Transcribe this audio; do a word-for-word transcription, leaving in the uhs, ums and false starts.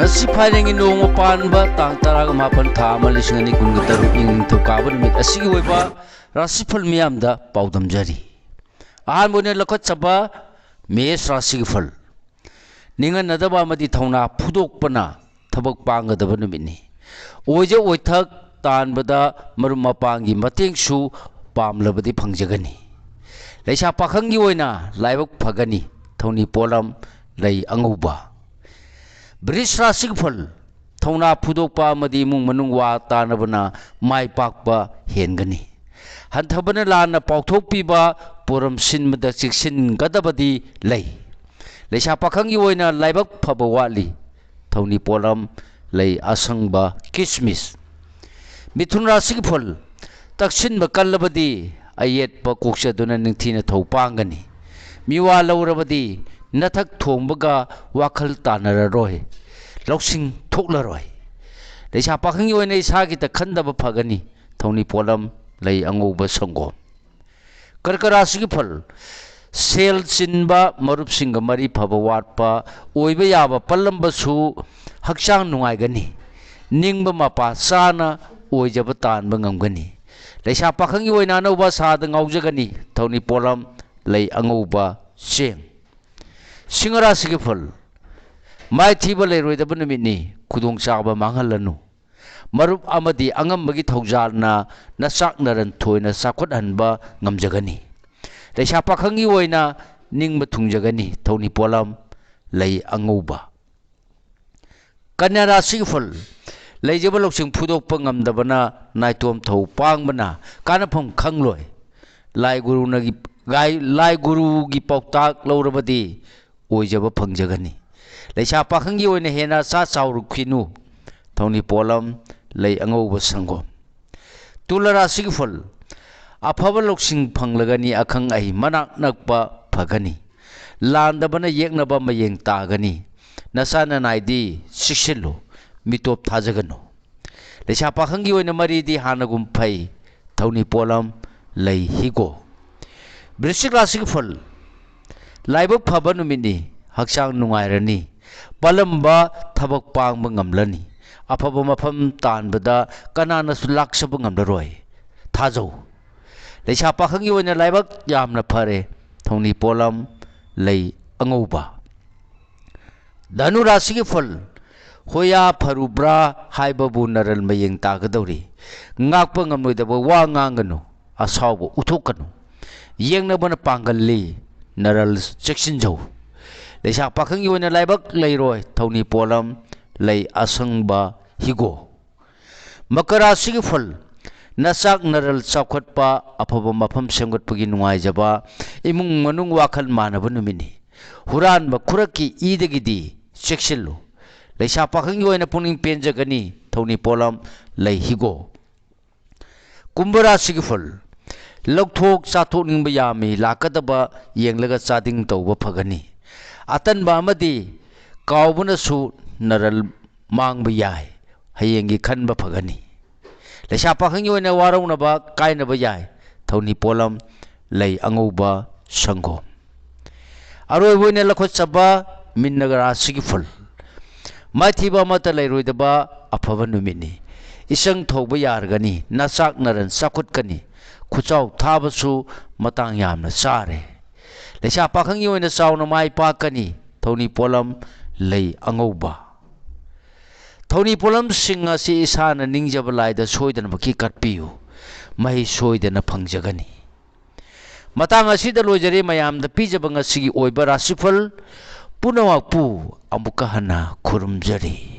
ꯁꯤ ꯐꯥꯏꯔꯦꯟꯒꯤ ꯅꯣꯡꯃ ꯄꯥꯟꯕ ꯇꯥꯡ ꯇꯔꯥꯒ ꯃꯥꯄꯟ, ꯊꯥ ꯑꯃ, ꯂꯤꯁꯤꯡ ꯑꯅꯤ ꯀꯨꯟꯒ ꯇꯔꯨꯛ, ꯏꯪ ꯅꯤꯡꯊꯧꯀꯥꯕ ꯅꯨꯃꯤꯠ ꯑꯁꯤꯒꯤ ꯑꯣꯏꯕ ꯔꯥꯁꯤꯐꯜ ꯃꯤꯌꯥꯝꯗ ꯄꯥꯎꯗꯝꯖꯔꯤ꯫ ꯑꯍꯥꯟꯕ ꯑꯣꯏꯅ ꯂꯧꯈꯠꯆꯕ ꯃꯦꯁ ꯔꯥꯁꯤꯒꯤ ꯐꯜ꯫ ꯅꯤꯡꯍꯟꯅꯗꯕ ꯑꯃꯗꯤ ꯊꯧꯅꯥ ꯐꯨꯗꯣꯛꯄꯅ ꯊꯕꯛ ꯄꯥꯡꯒꯗꯕ ꯅꯨꯃꯤꯠꯅꯤ꯫ ꯑꯣꯏꯖ ꯑꯣꯏꯊꯛ ꯇꯥꯟꯕꯗ ꯃꯔꯨꯞ ꯃꯄꯥꯡꯒꯤ ꯃꯇꯦꯡꯁꯨ ꯄꯥꯝꯂꯕꯗꯤ ꯐꯪꯖꯒꯅꯤ꯫ ꯂꯩꯁꯥ ꯄꯥꯈꯪꯒꯤ ꯑꯣꯏꯅ ꯂꯥꯏꯕꯛ ꯐꯒꯅꯤ꯫ ꯊꯧꯅꯤ ꯄꯣꯠꯂꯝ ꯂꯩ ꯑꯉꯧꯕ꯫ ꯕ꯭ꯔꯤꯖ ꯔꯥꯁꯤꯒꯤ ꯐꯜ꯫ ꯊꯧꯅꯥ ꯐꯨꯗꯣꯛꯄ ꯑꯃꯗꯤ ꯏꯃꯨꯡ ꯃꯅꯨꯡ ꯋꯥ ꯇꯥꯅꯕꯅ ꯃꯥꯏ ꯄꯥꯛꯄ ꯍꯦꯟꯒꯅꯤ꯫ ꯍꯟꯊꯕꯅ ꯂꯥꯟꯅ ꯄꯥꯎꯊꯣꯛꯄꯤꯕ ꯄꯣꯔꯝ ꯁꯤꯟꯕꯗ ꯆꯦꯛꯁꯤꯟꯒꯗꯕꯗꯤ ꯂꯩ꯫ ꯂꯩꯁꯥ ꯄꯥꯈꯪꯒꯤ ꯑꯣꯏꯅ ꯂꯥꯏꯕꯛ ꯐꯕ ꯋꯥꯠꯂꯤ꯫ ꯊꯧꯅꯤ ꯄꯣꯠꯂꯝ ꯂꯩ ꯑꯁꯪꯕ ꯀꯤꯁꯃꯤꯁ꯫ ꯃꯤꯊꯨꯟ ꯔꯥꯁꯤꯒꯤ ꯐꯜ꯫ ꯇꯛꯁꯤꯟꯕ ꯀꯜꯂꯕꯗꯤ ꯑꯌꯦꯠꯄ ꯀꯣꯛꯆꯗꯨꯅ ꯅꯤꯡꯊꯤꯅ ꯊꯧ ꯄꯥꯡꯒꯅꯤ꯫ ꯃꯤꯋꯥ ꯂꯧꯔꯕꯗꯤ ꯅꯊꯛ ꯊꯣꯡꯕꯒ ꯋꯥꯈꯜ ꯇꯥꯅꯔꯔꯣꯏ꯫ ꯂꯧꯁꯤꯡ ꯊꯣꯛꯂꯔꯣꯏ꯫ ꯂꯩꯁꯥ ꯄꯥꯈꯪꯒꯤ ꯑꯣꯏꯅ ꯏꯁꯥꯒꯤꯇ ꯈꯟꯗꯕ ꯐꯒꯅꯤ꯫ ꯊꯧꯅꯤ ꯄꯣꯠꯂꯝ ꯂꯩ ꯑꯉꯧꯕ ꯁꯪꯒꯣꯝ꯫ ꯀꯔꯀ ꯔꯥꯁꯤꯒꯤ ꯐꯜ꯫ ꯁꯦꯜ ꯆꯤꯟꯕ ꯃꯔꯨꯞꯁꯤꯡꯒ ꯃꯔꯤ ꯐꯕ ꯋꯥꯠꯄ ꯑꯣꯏꯕ ꯌꯥꯕ ꯄꯜꯂꯝꯕꯁꯨ ꯍꯛꯆꯥꯡ ꯅꯨꯡꯉꯥꯏꯒꯅꯤ꯫ ꯅꯤꯡꯕ ꯃꯄꯥ ꯆꯥꯅ ꯑꯣꯏꯖꯕ ꯇꯥꯟꯕ ꯉꯝꯒꯅꯤ꯫ ꯂꯩꯁꯥ ꯄꯥꯈꯪꯒꯤ ꯑꯣꯏꯅ ꯑꯅꯧꯕ ꯑꯁꯥꯗ ꯉꯥꯎꯖꯒꯅꯤ꯫ ꯊꯧꯅꯤ ꯄꯣꯠꯂꯝ ꯂꯩ ꯑꯉꯧꯕ ꯆꯦꯡ꯫ ꯁꯤꯡꯍ ꯔꯥꯁꯤꯒꯤ ꯐꯜ꯫ ꯃꯥꯏꯊꯤꯕ ꯂꯩꯔꯣꯏꯗꯕ ꯅꯨꯃꯤꯠꯅꯤ꯫ ꯈꯨꯗꯣꯡꯆꯥꯕ ꯃꯥꯡꯍꯜꯂꯅꯨ꯫ ꯃꯔꯨꯞ ꯑꯃꯗꯤ ꯑꯉꯝꯕꯒꯤ ꯊꯧꯖꯥꯜꯅ ꯅꯆꯥꯛ ꯅꯔꯟ ꯊꯣꯏꯅ ꯆꯥꯎꯈꯠꯍꯟꯕ ꯉꯝꯖꯒꯅꯤ꯫ ꯂꯩꯁꯥ ꯄꯥꯈꯪꯒꯤ ꯑꯣꯏꯅ ꯅꯤꯡꯕ ꯊꯨꯡꯖꯒꯅꯤ꯫ ꯊꯧꯅꯤ ꯄꯣꯠꯂꯝ ꯂꯩ ꯑꯉꯧꯕ꯫ ꯀꯟꯌꯥ ꯔꯥꯁꯤꯒꯤ ꯐꯜ꯫ ꯂꯩꯖꯕ ꯂꯧꯁꯤꯡ ꯐꯨꯗꯣꯛꯄ ꯉꯝꯗꯕꯅ ꯅꯥꯏꯇꯣꯝ ꯊꯧ ꯄꯥꯡꯕꯅ ꯀꯥꯟꯅꯐꯝ ꯈꯪꯂꯣꯏ꯫ ꯂꯥꯏ ꯒꯨꯔꯨꯅꯒꯤ-, ꯂꯥꯏ, ꯂꯥꯏ ꯒꯨꯔꯨꯒꯤ ꯄꯥꯎꯇꯥꯛ ꯂꯧꯔꯕꯗꯤ ꯑꯣꯏꯖꯕ ꯐꯪꯖꯒꯅꯤ꯫ ꯂꯩꯁꯥ ꯄꯥꯈꯪꯒꯤ ꯑꯣꯏꯅ ꯍꯦꯟꯅ ꯑꯁꯥ ꯆꯥꯎꯔꯛꯈꯤꯅꯨ꯫ ꯊꯧꯅꯤ ꯄꯣꯠꯂꯝ ꯂꯩ ꯑꯉꯧꯕ ꯁꯪꯒꯣꯝ꯫ ꯇꯨꯂ ꯔꯥꯁꯤꯒꯤ ꯐꯜ꯫ ꯑꯐꯕ ꯂꯧꯁꯤꯡ ꯐꯪꯂꯒꯅꯤ꯫ ꯑꯈꯪ ꯑꯍꯩ ꯃꯅꯥꯛ ꯅꯛꯄ ꯐꯒꯅꯤ꯫ ꯂꯥꯟꯗꯕꯅ ꯌꯦꯛꯅꯕ ꯃꯌꯦꯡ ꯇꯥꯒꯅꯤ꯫ ꯅꯁꯥ ꯅꯅꯥꯏꯗꯤ ꯆꯦꯛꯁꯤꯜꯂꯨ꯫ ꯃꯤꯇꯣꯞ ꯊꯥꯖꯒꯅꯨ꯫ ꯂꯩꯁꯥ ꯄꯥꯈꯪꯒꯤ ꯑꯣꯏꯅ ꯃꯔꯤꯗꯤ ꯍꯥꯟꯅꯒꯨꯝ ꯐꯩ꯫ ꯊꯧꯅꯤ ꯄꯣꯠꯂꯝ ꯂꯩ ꯍꯤꯒꯣ꯫ ꯕ꯭ꯔꯤꯁꯤꯛ ꯔꯥꯁꯤꯒꯤ ꯐꯜ꯫ ꯂꯥꯏꯕꯛ ꯐꯕ ꯅꯨꯃꯤꯠꯅꯤ꯫ ꯍꯛꯆꯥꯡ ꯅꯨꯡꯉꯥꯏꯔꯅꯤ꯫ ꯄꯥꯜꯂꯝꯕ ꯊꯕꯛ ꯄꯥꯡꯕ ꯉꯝꯂꯅꯤ꯫ ꯑꯐꯕ ꯃꯐꯝ ꯇꯥꯟꯕꯗ ꯀꯅꯥꯅꯁꯨ ꯂꯥꯛꯆꯕ ꯉꯝꯂꯔꯣꯏ꯫ ꯊꯥꯖꯧ꯫ ꯂꯩꯁꯥ ꯄꯥꯈꯪꯒꯤ ꯑꯣꯏꯅ ꯂꯥꯏꯕꯛ ꯌꯥꯝꯅ ꯐꯔꯦ꯫ ꯊꯧꯅꯤ ꯄꯣꯠꯂꯝ ꯂꯩ ꯑꯉꯧꯕ꯫ ꯙꯅꯨ ꯔꯥꯁꯤꯒꯤ ꯐꯜ꯫ ꯍꯣꯌꯥ ꯐꯔꯨꯕ꯭ꯔꯥ ꯍꯥꯏꯕꯕꯨ ꯅꯔꯜ ꯃꯌꯦꯡ ꯇꯥꯒꯗꯧꯔꯤ꯫ ꯉꯥꯛꯄ ꯉꯝꯂꯣꯏꯗꯕ ꯋꯥ ꯉꯥꯡꯒꯅꯨ꯫ ꯑꯁꯥꯎꯕ ꯎꯠꯊꯣꯛꯀꯅꯨ꯫ ꯌꯦꯡꯅꯕꯅ ꯄꯥꯡꯒꯜꯂꯤ꯫ ꯅꯔꯜ ꯆꯦꯛꯁꯤꯟꯖꯧ꯫ ꯂꯩꯁꯥ ꯄꯥꯈꯪꯒꯤ ꯑꯣꯏꯅ ꯂꯥꯏꯕꯛ ꯂꯩꯔꯣꯏ꯫ ꯊꯧꯅꯤ ꯄꯣꯠꯂꯝ ꯂꯩ ꯑꯁꯪꯕ ꯍꯤꯒꯣ꯫ ꯃꯀꯔ ꯔꯥꯁꯤꯒꯤ ꯐꯜ꯫ ꯅꯆꯥꯛ ꯅꯔꯜ ꯆꯥꯎꯈꯠꯄ, ꯑꯐꯕ ꯃꯐꯝ ꯁꯦꯝꯒꯠꯄꯒꯤ ꯅꯨꯡꯉꯥꯏꯖꯕ, ꯏꯃꯨꯡ ꯃꯅꯨꯡ ꯋꯥꯈꯜ ꯃꯥꯟꯅꯕ ꯅꯨꯃꯤꯠꯅꯤ꯫ ꯍꯨꯔꯥꯟꯕ ꯈꯨꯔꯛꯀꯤ ꯏꯗꯒꯤꯗꯤ ꯆꯦꯛꯁꯤꯜꯂꯨ꯫ ꯂꯩꯁꯥ ꯄꯥꯈꯪꯒꯤ ꯑꯣꯏꯅ ꯄꯨꯛꯅꯤꯡ ꯄꯦꯟꯖꯒꯅꯤ꯫ ꯊꯧꯅꯤ ꯄꯣꯠꯂꯝ ꯂꯩ ꯍꯤꯒꯣ꯫ ꯀꯨꯝꯚ ꯔꯥꯁꯤꯒꯤ ꯐꯜ꯫ ꯂꯧꯊꯣꯛ ꯆꯥꯊꯣꯛꯅꯤꯡꯕ ꯌꯥꯝꯃꯤ꯫ ꯂꯥꯛꯀꯗꯕ ꯌꯦꯡꯂꯒ ꯆꯥꯗꯤꯡ ꯇꯧꯕ ꯐꯒꯅꯤ꯫ ꯑꯇꯟꯕ ꯑꯃꯗꯤ ꯀꯥꯎꯕꯅꯁꯨ ꯅꯔꯜ ꯃꯥꯡꯕ ꯌꯥꯏ꯫ ꯍꯌꯦꯡꯒꯤ ꯈꯟꯕ ꯐꯒꯅꯤ꯫ ꯂꯩꯁꯥ ꯄꯥꯈꯪꯒꯤ ꯑꯣꯏꯅ ꯋꯥꯔꯧꯅꯕ ꯀꯥꯏꯅꯕ ꯌꯥꯏ꯫ ꯊꯧꯅꯤ ꯄꯣꯠꯂꯝ ꯂꯩ ꯑꯉꯧꯕ ꯁꯪꯒꯣꯝ꯫ ꯑꯔꯣꯏꯕ ꯑꯣꯏꯅ ꯂꯧꯈꯠꯆꯕ ꯃꯤꯟꯅ ꯔꯥꯁꯤꯒꯤ ꯐꯜ꯫ ꯃꯥꯏꯊꯤꯕ ꯑꯃꯠꯇ ꯂꯩꯔꯣꯏꯗꯕ ꯑꯐꯕ ꯅꯨꯃꯤꯠꯅꯤ꯫ ꯏꯆꯪ ꯊꯧꯕ ꯌꯥꯔꯒꯅꯤ꯫ ꯅꯆꯥꯛ ꯅꯔꯟ ꯆꯥꯎꯈꯠꯀꯅꯤ꯫ ꯈꯨꯆꯥꯎ ꯊꯥꯕꯁꯨ ꯃꯇꯥꯡ ꯌꯥꯝꯅ ꯆꯥꯔꯦ꯫ ꯂꯩꯁꯥ ꯄꯥꯈꯪꯒꯤ ꯑꯣꯏꯅ ꯆꯥꯎꯅ ꯃꯥꯏ ꯄꯥꯛꯀꯅꯤ꯫ ꯊꯧꯅꯤ ꯄꯣꯠꯂꯝ ꯂꯩ ꯑꯉꯧꯕ꯫ ꯊꯧꯅꯤ ꯄꯣꯠꯂꯝꯁꯤꯡ ꯑꯁꯤ ꯏꯁꯥꯅ ꯅꯤꯡꯖꯕ ꯂꯥꯏꯗ ꯁꯣꯏꯗꯅꯃꯛꯀꯤ ꯀꯠꯄꯤꯌꯨ꯫ ꯃꯍꯩ ꯁꯣꯏꯗꯅ ꯐꯪꯖꯒꯅꯤ꯫ ꯃꯇꯥꯡ ꯑꯁꯤꯗ ꯂꯣꯏꯖꯔꯦ ꯃꯌꯥꯝꯗ ꯄꯤꯖꯕ ꯉꯁꯤꯒꯤ ꯑꯣꯏꯕ ꯔꯥꯁꯤꯐꯜ ꯄꯨꯝꯅꯃꯛꯄꯨ ꯑꯃꯨꯛꯀ ꯍꯟꯅ ꯈꯨꯔꯨꯝꯖꯔꯤ꯫